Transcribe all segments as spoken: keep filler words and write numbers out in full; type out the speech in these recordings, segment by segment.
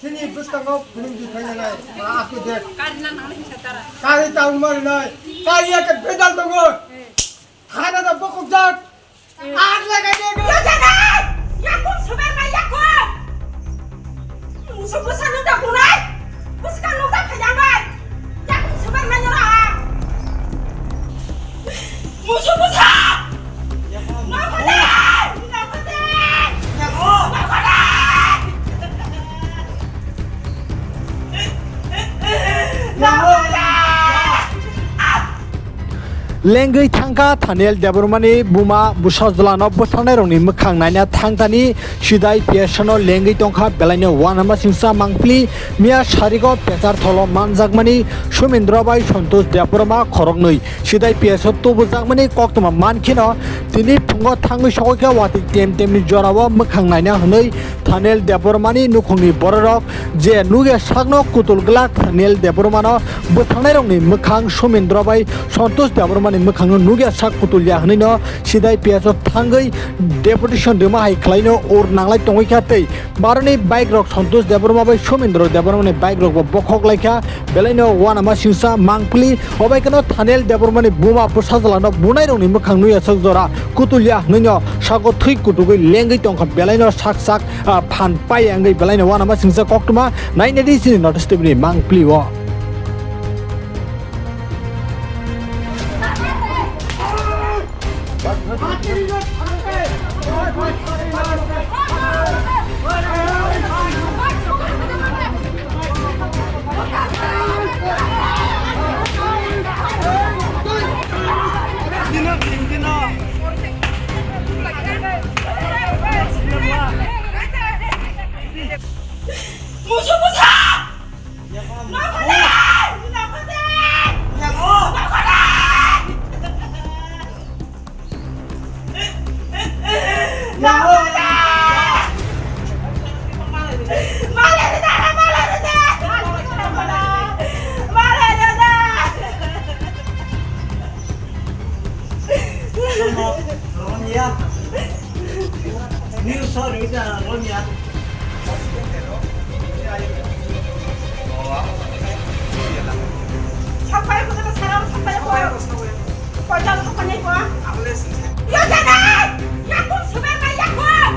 Chini bwskango phunukdi phainanai, ma aku de. Kari na nang hinsa tara. Kari tang mari nai. Kari ya ke bedal tongo. Thana da bokok jak. Ar lagai de. Yo janai. Yakum suber mai yakum. Musu busa nung da bunai. Buska nung da phajang bai. Yakum suber mai nyora. Musu busa. Lengwi thangkha Thaniel Debbarmani buma bwsajwlano bwtharnairokni mwkhang naina thangthani sidai P S no lengwi tongkha belaino uanama singsa mangpili miya sarigo pechar tholo manjakmani Sumindra bai Santosh Debbarma khoroknwi. Sidai P S o tubujakmani koktwma mankheno tini phungo thangwi sokoi kha watwi tem temni jorao mwkhang naina hwnwi Thaniel Debbarmani nukhungni bororok je nukya sakno kutul glak Thaniel Debbarmano bwthangnairokni mwkhang Sumindra bai Santosh Debbarmani mwkhangno nukya sak kutul ya hwnwino Sidai P S o thangwi deputation rwma hai khwlaino ur nanglai tongwi kha tei Baroni bike rok Santosh Debbarma bai Somindro Debbarma ni bike rok bo bokhok lai kha, belai no uanama singsa mangpili, obai kheno Thaniel Debbarma ni buma bwsajwla no bunai rok ni mwkhang nui aswk jora kutul ya hwnwi no sago thwi kutugwi lengwi tong kha, belai no sak sak, ah, phan pai ya wngwi belai no uanama singsa koktwma nai nai di chini North East T V ni mangpili o. New sorry, Ronya. Sampai ko, sampai ko. Ko jam sampai ko. Yo janai, yakum sebenarnya yakum.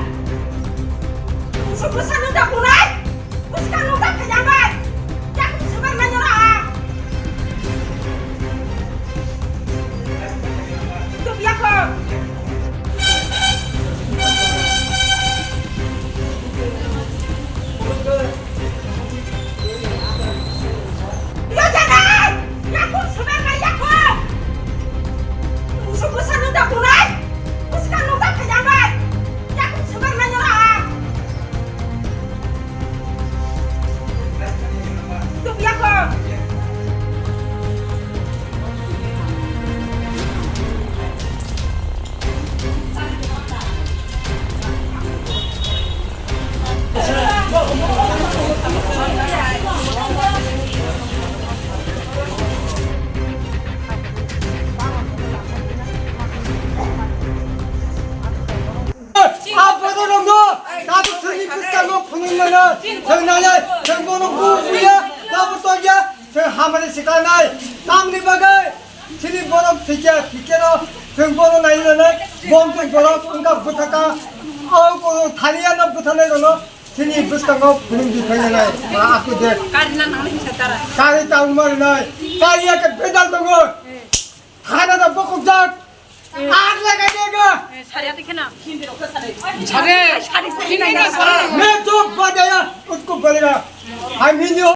Musuh besar udah mulai. Buskang nukha khaijak bai. Yakung swbar manya ra. Tuk yakung. Yo janai. Yakung swbar manya yakung. Musuh bwsa nukha kunai. Buskang nukha khaijak bai. Yakung swbar manya ra. Aborokno tabuk chwngni bwskango phunukmano chwng nangnai, chwng bono bujiya, tabuk tongya, chwng hamari swklanai. Tamni bagwi chini borok thwikya, thwikyano chwng bono naiwi rwnai, bom twi borok wngkha bwthaka, o thaniya no bwthanai rwno chini bwskango phunukdi phainanai, ma aku de. Kari na nangni hinsa tara. Kari tang marinai, kari ya ke bedal tongo. Thana da bokok jak. Ar lagai dega. Sari ati khena. Sari. Sari, sari, sari. मैं जो बजाया, उसको बजाया। हम हिंदू